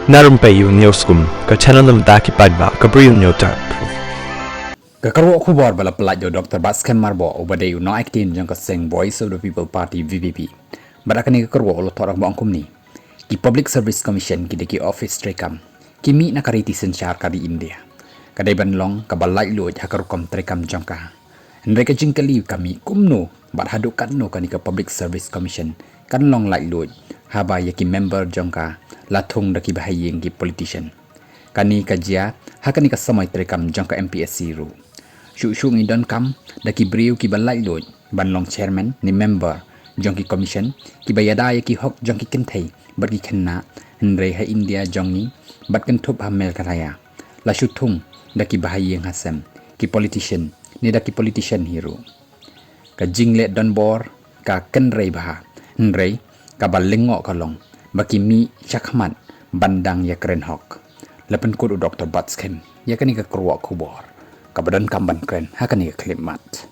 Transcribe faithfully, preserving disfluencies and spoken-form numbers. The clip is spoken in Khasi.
Na Rympei U Newsroom, ka channel na bynta ki paidbah ka Bri U Newsroom. Ka kyrwoh khubor ba la pyllait da u Doctor Batskhem Myrboh uba dei u nongaiktien jong ka seng Voice of the People Party, V P P. Bad ha kane ka kyrwoh u la thoh rangbah ong kumne: Ki Public Service Commission ki dei ki office treikam, ki mih na ka riti synshar ka ri India. Ka dei ban long kaba laitluid ha ka rukom treikam jong ka. Hynrei ka jingkylli ka mih kumno bad haduh katno kane ka Public Service Commission kan long laitluid haba ïa ki member jong ka la thung da kiba ha ïing ki politician. Kane ka jia ha kane ka samoi treikam jong ka M P S C ruh. Shuh shuh ngi donkam da ki briew kiba laitluid ban long chairman ne member jong ki commission kiba ïada ïa ki hok jong ki kynthei bad ki khynnah, hynrei ha India jong ngi bad kynthup ha Meghalaya la shu thung da kiba ha ïing ha sem, ki politician ne da ki politician hi ruh. Ka jingleh donbor ka kynrei bha, hynrei kaba lyngngoh ka long ba ki mih shakhmat ban dang ïakren hok. La pynkut u Doctor Batskhem ïa kane ka kyrwoh khubor kaba donkam ban kren ha kane ka khyllipmat.